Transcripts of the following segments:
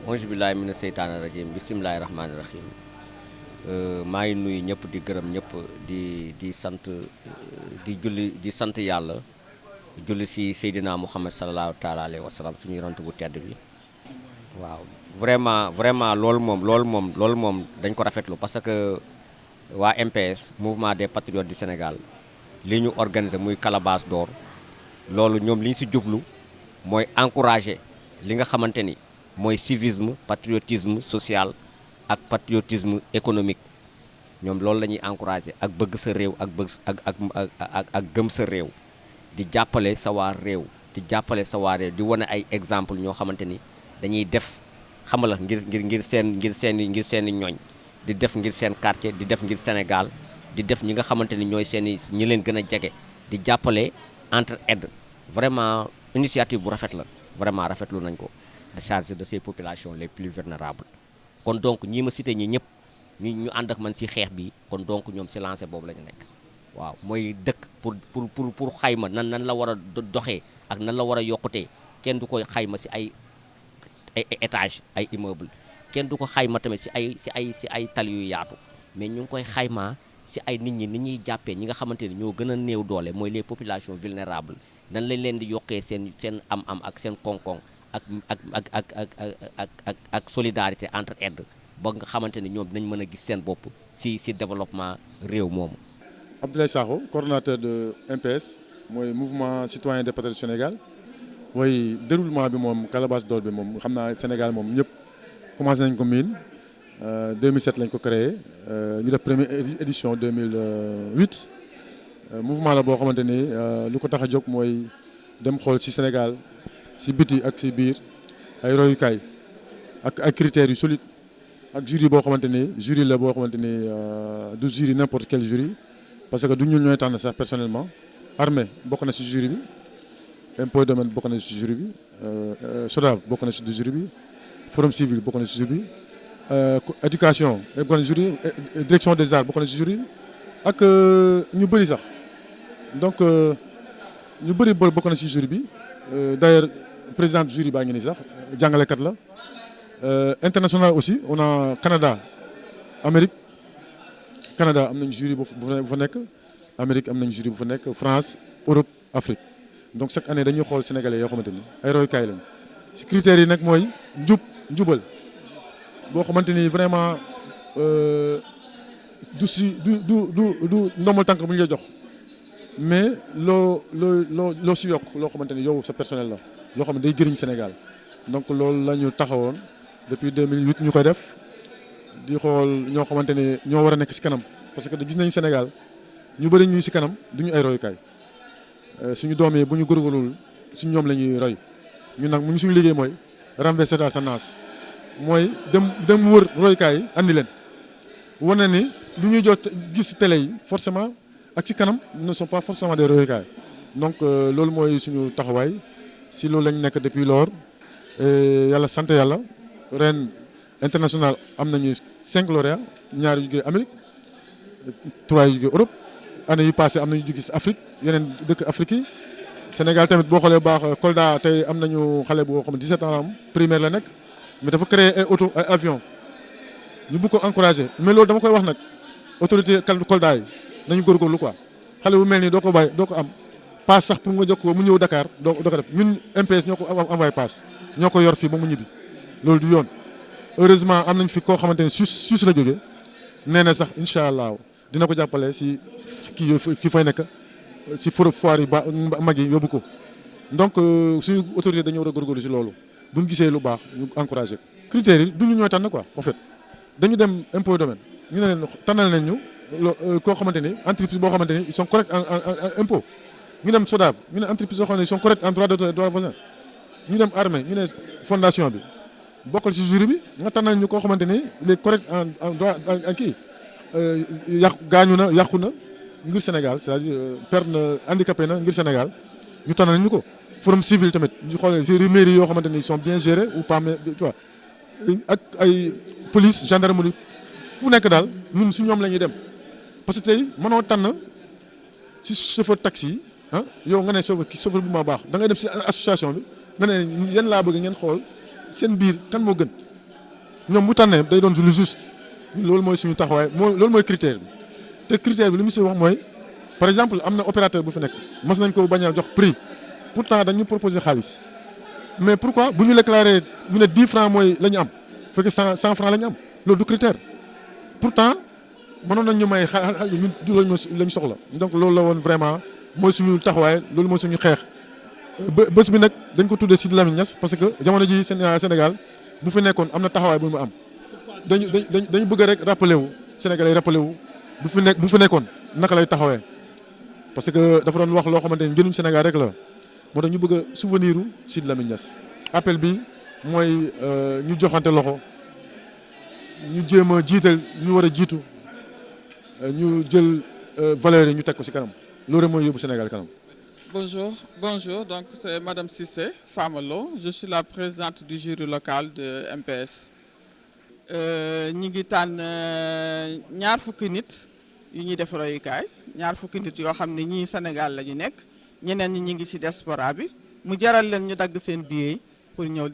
auzu billaahi mina seytaani rajiim bismillaahi rahmaani rahiim maa ngi nuyu ñëpp di gërëm ñëpp di sant di sant yàlla julli si Seydina Muhammad salallaahu taala alayhi wa sallam suñu yonent bu tedd bi waaw vraiment loolu moom dañ ko rafetlu parce que waa MPS mouvement des patriotes du Sénégal li ñu organisé muy calebasse d'or loolu ñoom li ñu si jublu mooy encourager li nga xamante ni mooy civisme patriotisme social ak patriotisme économique ñoom loolu la ñuy encourager ak bëgg sa réew ak bëgg ak gëm sa réew di jàppale sa waa réew di jàppale sa waa réew di wane ay exemple ñoo xamante ni dañuy def xamala ngir seeni ñooñ di def ngir seen quartier di def ngir Sénégal di def ñi nga xamante ni ñooy seeni ñi leen gën a jege di jàppale entre aide vraiment initiative bu rafet la vraiment rafetlu nañ ko de charge de ces populations les plus vulnérables kon donc ñii ma cité ñi ñëpp ñu ànd ak man ci xeex bi kon donc ñoom ci lancé boobu la ñu nekk waaw mooy dëkk pour xayma nan la war a doxee ak nan la war a yokkutee kenn du koy xayma ci ay étage ay immeuble kenn du ko xayma tamit ci ay tali yu yaatu mais ñu ngi koy xaymaa ci ay nit ñi ni ñuy jàppee ñi nga xamante ni ñoo gën a néew doole mooy les populations vulnérables nan lañ leen di yokkee seen am ak seen koŋ-koŋ ak solidarité entre aide ba nga xamante ni ñoom dinañ mën a gis seen bopp ci développement réew moomu. Abdoulaye Sakho coordonnateur de MPS mooy mouvement citoyen des patriotes du Sénégal mooy déroulement bi moom calebasse d'or bi moom xam naa Sénégal moom ñëpp commencé nañ ko miin 2007 lañ ko créé ñu def première édition 2008 mouvement la boo xamante ni lu ko tax a jóg mooy dem xool ci Sénégal ci biti ak ci biir ay royukaay ak ay critères yu solide ak jury boo xamante ni jury la boo xamante ni du jury n'importe quel jury parce que du ñun ñooy tànn sax personnellement armée bokk na ci jury bi impôt domaine bokk na ci jury bi SODAV bokk na ci jury bi forum civil bokk na ci jury bi éducation bokk na ci jury direction des arts bokk na ci jury bi ak ñu bëri sax donc ñu bëri bokk na ci jury bi d'ailleurs président jury baa ngi nii sax jàngalekat la international aussi on a Canada Amérique Canada am nañ jury bu fa nekk Amérique am nañ jury bu fa nekk France Europe Afrique donc chaque année dañuy xool sénégalais yoo xamante ni ay royukaay lañ ci critères yi nag mooy njubal boo xamante ni vraiment du ndombal tànk bu ñu lay jox mais loo ci yokk loo xamante ni yow sa personnel la loo xam ne day jëriñ Sénégal donc loolu la ñu taxawoon depuis 2008 ñu koy def di xool ñoo xamante ni ñoo war a nekk ci kanam parce que gis nañu Sénégal ñu bëri ñu ci kanam duñu ay royukaay suñu doom yi bu ñu góorgóorlul suñu ñoom la ñuy roy ñun nag mu ngi suñu liggéey mooy renverser la tendance mooy dem wër royukaay yi andi leen wane ni lu ñuy jot gis ci télé yi forcément ak ci kanam ne sont pas forcément des royukaay donc loolu mooy suñu taxawaay ci loolu lañ nekk depuis lors yàlla sant yàlla ren international am nañu 5 lauréats ñaar yu jógee Amérique 3 yu jógee Europe année yi passé am nañu jógee ci Afrique yeneen dëkk Afrique yi Sénégal tamit boo xoolee baax Kolda tey am nañu xale boo xam ne 17 ans la am primaire la nekk mais dafa créer ay auto ay avion ñu bëgg ko encourager mais loolu dama koy wax nag autorité Kolda yi nañu góorgóorlu quoi xale bu mel nii doo ko bàyyi doo ko am paas sax pour nga jox ko mu ñëw Dakar doo ko def ñun MPS ñoo ko envoyé paas ñoo ko yor fii ba mu ñibbi loolu du yoon heureusement am nañ fi koo xamante ne Suisse la jógee nee na sax incha allah dina ko jàppale si ki fay nekk si foire yi mag yi yóbbu ko donc suñu autorité dañu war a góorgóorlu si loolu bu ñu gisee lu baax ñu encouragé ko. critères yi du ñu ñooy tànn quoi en fait dañu dem impôt domaine ñu ne leen tànnal nañ ñu koo xamante ni entreprise boo xamante ni ils sont corrects en impôt ñu dem SODAV ñu ne entreprise boo xamante ni ils sont corrects en droit d'auteur voisin ñu dem armée ñu ne fondation bi bokkal ci jury bi nga tànnal ñu koo xamante ni il est correct en droit en kii gaañu na yàqu na ngir Sénégal c'est-à-dire perte na handicapé na ngir Sénégal ñu tànnal ñu ko. forum civil tamit ñu xoolee ci mairie yoo xamante ni ils sont bien gérés ou pas mais tu vois ak ay police gendarmerie fu nekk daal ñun si ñoom la ñuy dem parce que tey mënoo tànn ci chauffeur taxi yi ah yow nga ne chauffeur bu ma baax da ngay dem ci association bi nga ne yan laa bëgg ngeen xool seen biir kan moo gën ñoom bu tànnee day doon lu juste loolu mooy suñu taxawaay loolu mooy critère bi te critère bi li mu si wax mooy par exemple am na opérateur bu fi nekk mas nañ ko bañ a jox prix pourtant dañu proposer xaalis mais pourquoi bu ñu déclaré ñu ne 10 francs mooy la ñu am fekk 100 francs la ñu am loolu du critère pourtant mënoon nañ ñu may xaalis ñun du lañ soxla donc loolu la woon vraiment mooy suñu taxawaay loolu mooy suñu xeex. bés bi nag dañ ko tuddee Sidy Lamine Niass parce que jamono ji Sénégal bu fi nekkoon am na taxawaay bu mu am dañu bëgg rek rappelé wu Sénégalais rappelé wu bu fi nekkoon naka lay taxawee parce que dafa doon wax loo xamante ni njëriñ Sénégal rek la moo tax ñu bëgg a souvenir u Sidy Lamine Niass appel bi mooy ñu joxante loxo ñu jéem a jiital ñu war a jiitu ñu jël valeurs yi ñu teg ko ci kanam loolu rek mooy yóbbu Sénégal kanam. Bonjour, donc c'est Madame Cissé Famalo, je suis la présidente du jury local de MPS. Ñi ngi tànn ñaar fukki nit yu ñuy def royukaay ñaar fukki nit yoo xam ne ñii Sénégal la ñu nekk ñeneen ñi ngi ci diaspora bi mu jaral leen ñu dagg seen billet pour ñëw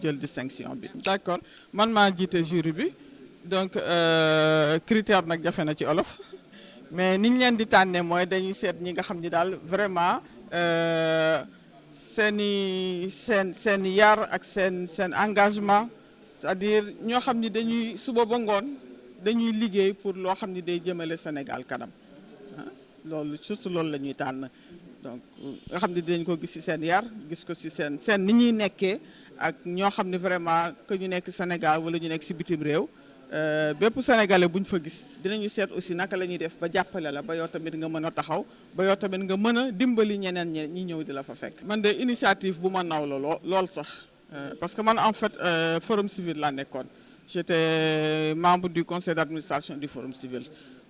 jël distinction bi. D'accord man maa jiite jury bi donc critère nag jafe na ci olof. Mais ni ñu leen di tànnee mooy dañuy seet ñi nga xam ni daal vraiment seen yar ak seen engagement c'est-à-dire ñoo xam ni dañuy suba ba ngoon dañuy liggéey pour loo xam ni day jëmale Sénégal kanam loolu surtout loolu la ñuy tànn donc nga xam ni dañ ko gis ci seen yar gis ko ci seen ni ñuy nekkee ak ñoo xam ni vraiment que ñu nekk Sénégal wala ñu nekk ci bitim réew. bépp sénégalais bu ñu fa gis dinañu seet aussi naka la ñuy def ba jàppale la ba yow tamit nga mën a taxaw ba yow tamit nga mën a dimbali ñeneen ñi ñëw di la fa fekk. man de initiative bu ma naw la lool sax parce que man en fait forum civil laa nekkoon j'étais membre du conseil d'administration du forum civil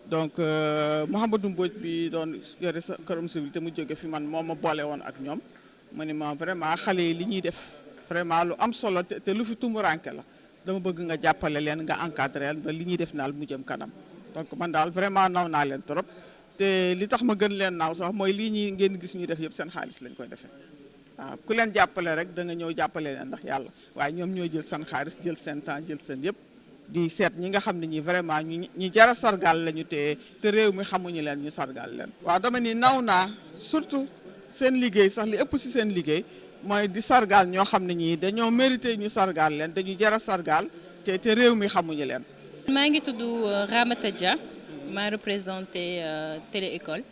donc Mouhamadou Mbodj bi doon yore sa forum civil te mu jóge fi man moo ma boole woon ak ñoom ma ne ma vraiment xale yi li ñuy def vraiment lu am solo te lu fi tumuranke la. dama bëgg nga jàppale leen nga encadré ba li ñuy def naal mu jëm kanam donc man daal vraiment naw naa leen trop te li tax ma gën leen naaw sax mooy lii ñuy ngeen gis ñuy def yëpp seen xaalis lañ koy defee waaw ku leen jàppale rek da nga ñëw jàppale leen ndax yàlla waaye ñoom ñoo jël seen xaalis jël seen temps jël seen yëpp di seet ñi nga xam ne ñi vraiment ñu jara sargal lañu te réew mi xamuñu leen ñu sargal leen. waaw dama ni naw naa surtout seen liggéey sax li ëpp ci seen liggéey. mooy di sargal ñoo xam ne ñii dañoo mérité ñu sargal leen dañu jara sargal te réew mi xamuñu leen. maa ngi tudd Ramata Dia maa représenté Télé École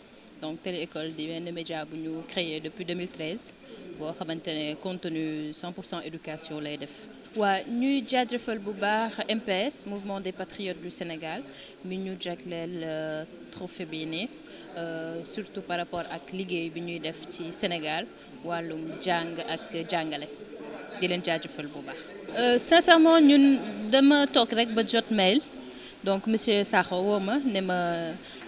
donc Télé École di benn média bu ñu créé depuis 2013 boo xamante ne contenu 100% éducation lay def. waa ñuy jaajëfal bu baax MPS Mouvement des Patriotes du Sénégal mi ñu jagleel trophée bi nii surtout par rapport ak liggéey bi ñuy def ci Sénégal wàllum jàng ak jàngale di leen jaajëfal bu baax. Sincèrement ñun dama toog rek ba jot mail donc monsieur Sakho woo ma ne ma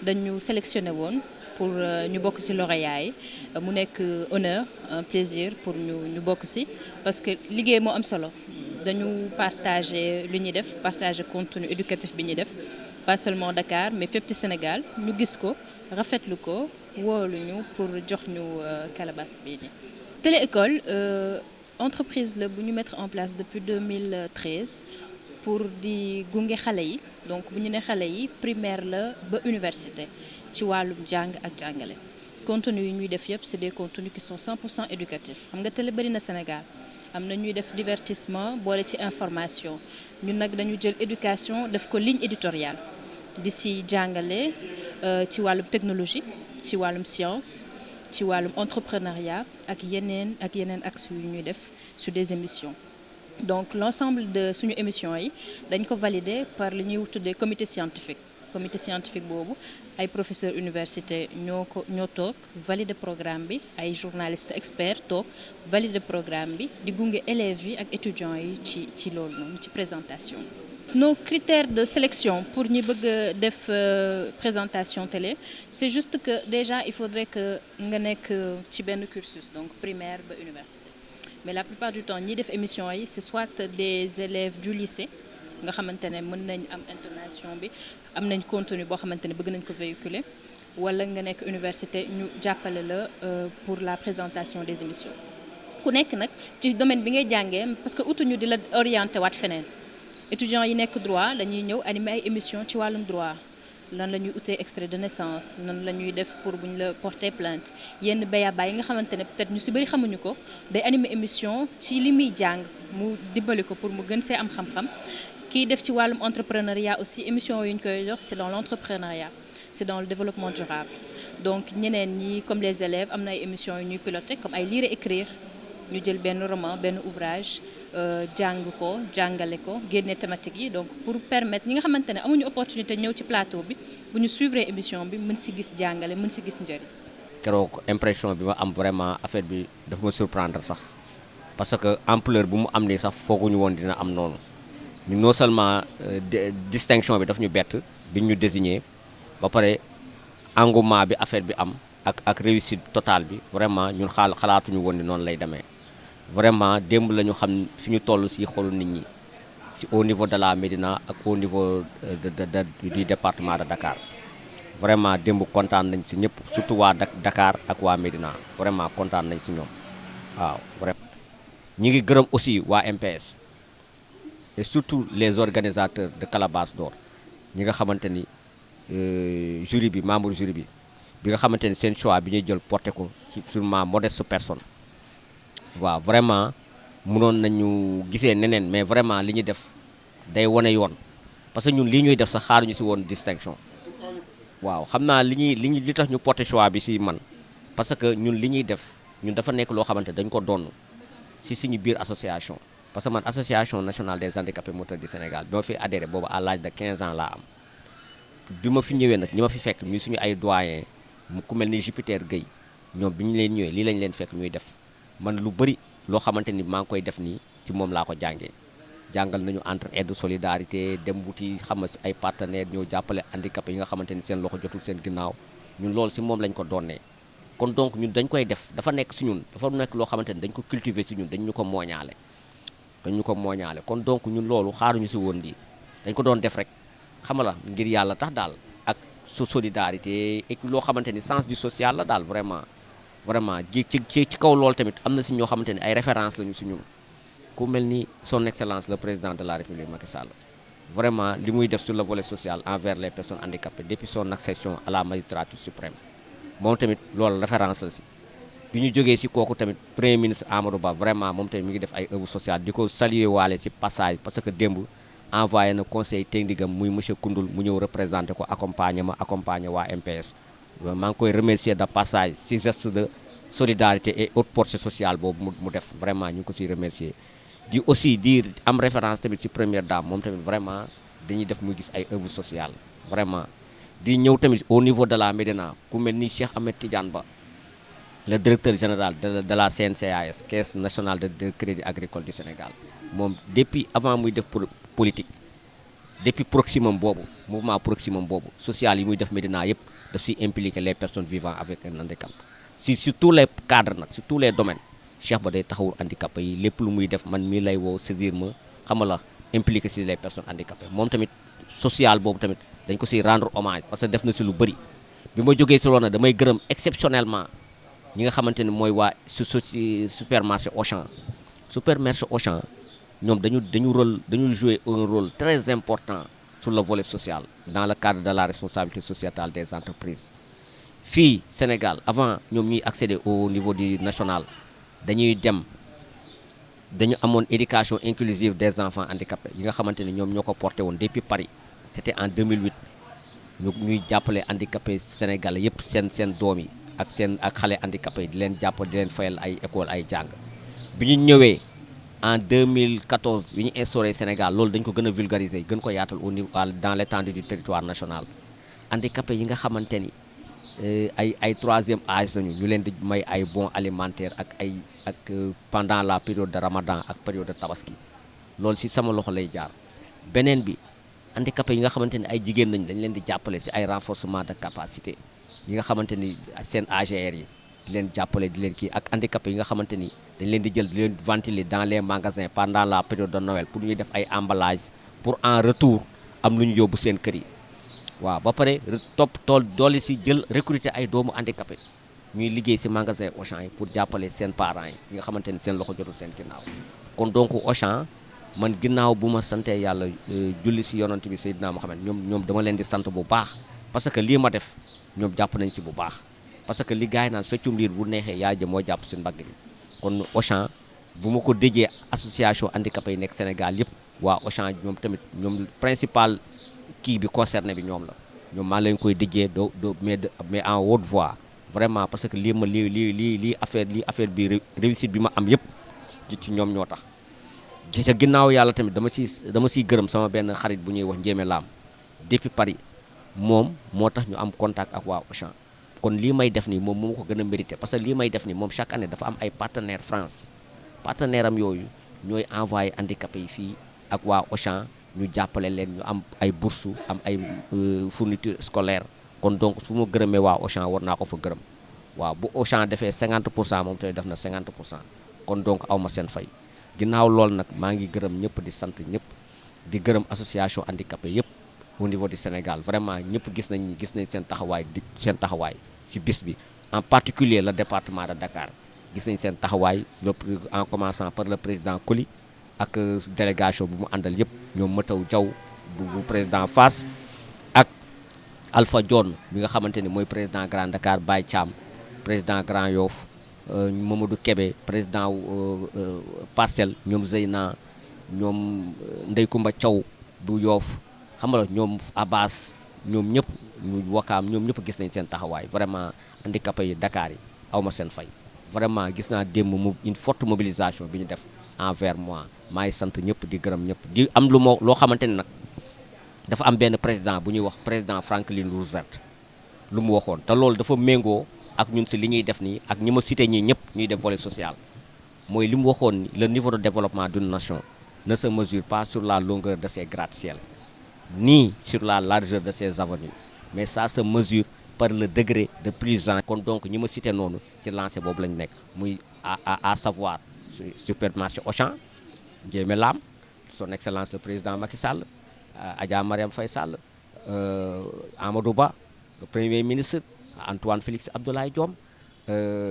dañu sélectionné woon pour ñu bokk ci lauréat yi mu nekk honneur un plaisir pour ñu bokk ci parce que liggéey moo am solo dañu partager lu ñuy def partager contenu éducatif bi ñuy def pas seulement Dakar mais fépp ci Sénégal ñu gis ko rafetlu ko wooluñu pour jox ñu calebasse bii nii. Télé École entreprise la bu ñu mettre en place depuis 2013 pour di gunge xale yi donc bu ñu ne xale yi primaire la ba université ci wàllum jàng ak jàngale contenu yi ñuy def yëpp c'est des contenus qui sont 100% éducatifs xam nga télé bari na Sénégal am na ñuy def divertissement boole ci information ñun nag dañu jël éducation def ko ligne éditoriale di si jàngale ci wàllum technologie ci wàllum science ci wàllum entrepreneuriat ak yeneen axes yu ñuy def sur des émissions donc l'ensemble de suñu émissions yi dañ ko valider par li ñuy tuddee comité scientifique boobu ay professeurs université ñoo toog valider programme bi ay journalistes experts toog valider programme bi di gunge élèves yi ak étudiants yi ci loolu noonu ci présentation. Nos critères de sélection pour ñi bëgg def présentation télé c'est juste que déjà il faudrait que nga nekk ci benn cursus donc primaire ba université mais la plupart du temps ñi def émission yi c'est soit des élèves du lycée nga xamante ne mën nañ am intonation bi am nañ contenu boo xamante ne bëgg nañ ko véhiculer wala nga nekk université ñu jàppale la pour la présentation des émissions ku nekk nag ci domaine bi ngay jàngee parce que utuñu di la orienté waat feneen étudiants yi nekk droit dañuy ñëw animer ay émission ci wàllum droit lan la ñuy utee extrait de naissance lan la ñuy def pour bu ñu la porter plainte yenn béyabaay yi nga xamante ne peut-être ñu ci bari xamuñu ko day animer émission ci li muy jàng mu dimbali ko pour mu gën see am xam-xam kiy def ci wàllum entrepreneuriat aussi émission yu ñu koy jox c'est dans l'entrepreneuriat c'est dans le développement durable donc ñeneen ñi comme les élèves am na ay émissions yu ñuy piloter comme ay lire et écrire ñu jël benn roman benn ouvrage jàng ko jàngale ko génne thématique yi donc pour permettre ñi nga xamante ne amuñu opportunité ñëw ci plateau bi bu ñu suivre émission bi mën ci gis jàngale mën ci gis njëriñ. keroog impression bi ma am vraiment affaire bi dafa ma surprendre sax parce que ampleur bu mu am nii sax fooguñu woon dina am noonu ñu non seulement distinction bi daf ñu bett bi ñu désigné ba pare engouement bi affaire bi am ak réussite totale bi vraiment ñun xalaatuñu woon ni noonu lay demee. vraiment démb la ñu xam fi ñu toll ci xolu nit ñi ci au niveau de la Médina ak au niveau du département de Dakar vraiment démb kontaan nañ ci ñëpp surtout waa Dakar ak waa Médina vraiment kontaan nañ ci ñoom waaw vraiment. ñi ngi gërëm aussi waa MPS et surtout les organisateurs de Calebasse d'Or ñi nga xamante ni jury bi membre jury bi nga xamante ni seen choix bi ñuy jël porté ko sur ma modeste personne. waaw vraiment mënoon nañu gisee neneen mais vraiment li ñuy def day wane yoon parce que ñun lii ñuy def sax xaaruñu ci woon distinction waaw xam naa li tax ñu porté choix bi ci man parce que ñun li ñuy def ñun dafa nekk loo xamante dañ ko donn ci suñu biir association parce que man association nationale des handicapés moteurs du Sénégal bi ma fi adhéré boobu à l'âge de 15 ans laa am bi ma fi ñëwee nag ñi ma fi fekk ñuy suñu ay doyen ku mel ni Jupiter Gueye ñoom bi ñu leen ñëwee lii lañ leen fekk ñuy def man lu bëri loo xamante ni maa ngi koy def nii ci moom laa ko jàngee jàngal nañu entre aide solidarité dem wuti xam nga ay partenaires ñoo jàppale handicapé yi nga xamante ni seen loxo jotul seen ginnaaw ñun loolu ci moom lañ ko doonee kon donc ñun dañ koy def dafa nekk ci ñun dafa nekk loo xamante ni dañ ko cultiver ci ñun dañ ñu ko mooñaale kon donc ñun loolu xaaruñu ci woon lii dañ ko doon def rek xam nga la ngir yàlla tax daal ak solidarité et loo xamante ni sens du social la daal vraiment ci kaw loolu tamit am na ci ñoo xamante ni ay référence lañu ci ñun ku mel ni son excellence le président de la république Macky Sall vraiment li muy def sur le volet social envers les personnes handicapées depuis son accession à la magistrature suprême moom tamit loolu référence la ci bi ñu jógee ci kooku tamit premier ministre Amadou Ba vraiment moom tamit mi ngi def ay œuvres sociales di ko saluer waale ci passage parce que démb envoyé na conseil technique am muy monsieur Koundoul mu ñëw représenté ko accompagner waa MPS maa ngi koy remercier de passage ci geste de solidarité et haute portée sociale boobu mu def vraiment ñu ngi ko ciy remercier di aussi di am référence tamit ci première dame moom tamit vraiment dañuy def muy gis ay œuvres sociales vraiment di ñëw tamit au niveau de la Médina ku mel ni Cheikh Ahmed Tidiane Ba le directeur général de la CNCAS Caisse nationale de crédit agricole du Sénégal moom depuis avant muy def politique depuis Proximum boobu mouvement Proximum boobu social yi muy def Médina yëpp daf si impliquer les personnes vivant avec un handicap sur tous les cadres nag sur tous les domaines Cheikh Ba day taxawul handicapé yi lépp lu muy def man mii lay woo saisir ma xama la impliqué si les personnes handicapées moom tamit social boobu tamit dañ ko si rendre hommage parce que def na si lu bëri bi ma jógee si loolu nag damay gërëm exceptionnellement ñi nga xamante ni mooy waa supermarché Auchan ñoom dañu jouer un rôle très important sur le volet social dans le cadre de la responsabilité sociétale des entreprises fii Sénégal avant ñoom ñuy accéder au niveau du national dañu amoon éducation inclusive des enfants handicapés yi nga xamante ne ñoom ñoo ko porté woon depuis Paris c'était en 2008 ñuy jàppale handicapés sénégalais yépp seen doom yi ak xale handicapés yi di leen jàppale di leen fayal ay école ay jàng bi ñu ñëwee en 2014 bi ñu instauré Sénégal loolu dañ ko gën a vulgariser gën ko yaatal au niveau dans l'étendue du territoire national handicapés yi nga xamante ni ay troisième âge lañu ñu leen di may ay bons alimentaires ak pendant la période de Ramadan ak période de Tabaski loolu ci sama loxo lay jaar beneen bi handicapés yi nga xamante ni ay jigéen lañu dañ leen di jàppale ci ay renforcement de capacité yi nga xamante ni seen AGR yi di leen jàppale di leen kii ak handicapés yi nga xamante ni dañ leen di jël di leen ventiler dans les magasins pendant la période de Noël pour ñuy def ay emballage pour en retour am lu ñu yóbbu seen kër yi waaw ba pare doole ci jël recruter ay doomu handicapé ñuy liggéey ci magasin Auchan yi pour jàppale seen parents yi nga xamante ni seen loxo jotul seen ginnaaw kon donc Auchan man ginnaaw bu ma santee yàlla julli si yonent bi Seydina Mohamed ñoom dama leen di sant bu baax parce que lii ma def ñoom jàpp nañ si bu baax parce que li gars yi naan feccum liir bu neexee yaa jë moo jàpp si mbagg bi kon Auchan bu ma ko déjee association handicapé yi nekk Sénégal yëpp waa Auchan ñoom tamit ñoom principal kii bi concerné bi ñoom la ñoom maa leen koy déjee mais en haute voix vraiment parce que lii affaire bi réussite bi ma am yëpp ci ñoom ñoo tax ca ginnaaw yàlla tamit dama siy gërëm sama benn xarit bu ñuy wax Njéeme Laam depuis Paris moom moo tax ñu am contact ak waa Auchan kon lii may def nii moom moo ko gën a mérité parce que lii may def nii moom chaque année dafa am ay partenaires France partenaire am yooyu ñooy envoyé handicapé yi fii ak waa Auchan ñu jàppale leen ñu am ay bourse am ay fourniture scolaire kon donc su ma gërëmee waa Auchan war naa ko fa gërëm waaw bu Auchan defee 50% moom tamit def na 50% kon donc aw ma seen fay ginnaaw loolu nag maa ngi gërëm ñëpp di sant ñëpp di gërëm association handicapé yëpp au niveau du Sénégal vraiment ñëpp gis nañ seen taxawaay ci bis bi en particulier le département de Dakar gis nañ seen taxawaay en commençant par le président Koli ak délégation bu mu àndal yëpp ñoom Mataw Diaw bu président Fass ak Alpha Dione bi nga xamante ni mooy président Grand Dakar, Baye Thiam président Grand Yoff Mamadou Kébé président Parcelles ñoom Zeyna ñoom Ndey Kumba Thiaw bu Yoff xam nga ñoom Abbas ñoom ñëpp ñu Wakaam ñoom ñëpp gis nañ seen taxawaay vraiment handicapé yi Dakar yi aw ma seen fay vraiment gis naa démb une forte mobilisation bi ñu def envers moi maa ngi sant ñëpp di gërëm ñëpp di am loo xamante ni nag dafa am benn président bu ñuy wax président Franklin Roosevelt lu mu waxoon te loolu dafa méngoo ak ñun si li ñuy def nii ak ñi ma cité ñii ñëpp ñuy def volet social mooy li mu waxoon le niveau de développement d'une nation ne se mesure pas sur la longueur de ses gratte-ciel ni sur la largeur de ses avenues mais ça se mesure par le degré de puissance. kon donc ñi ma cité noonu ci lancé boobu lañu nekk muy à savoir supermarché Auchan Ndiémé Lam son excellence le président Macky Sall Adja Mariam Faye Sall Amadou Ba le premier ministre Antoine Félix Abdoulaye Diome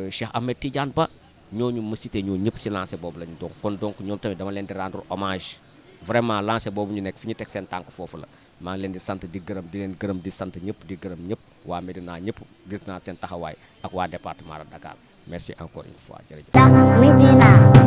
Cheikh Ahmed Tidiane Ba ñooñu ma cité ñooñu ñëpp ci lancé boobu lañu donc kon donc ñoom tamit dama leen di rendre hommage vraiment lancé boobu ñu nekk fi ñu teg seen tànk foofu la maa ngi leen di sant di gërëm di sant ñëpp di gërëm ñëpp waa Médina ñëpp gis naa seen taxawaay ak waa département de Dakar merci encore une fois jërëjëf.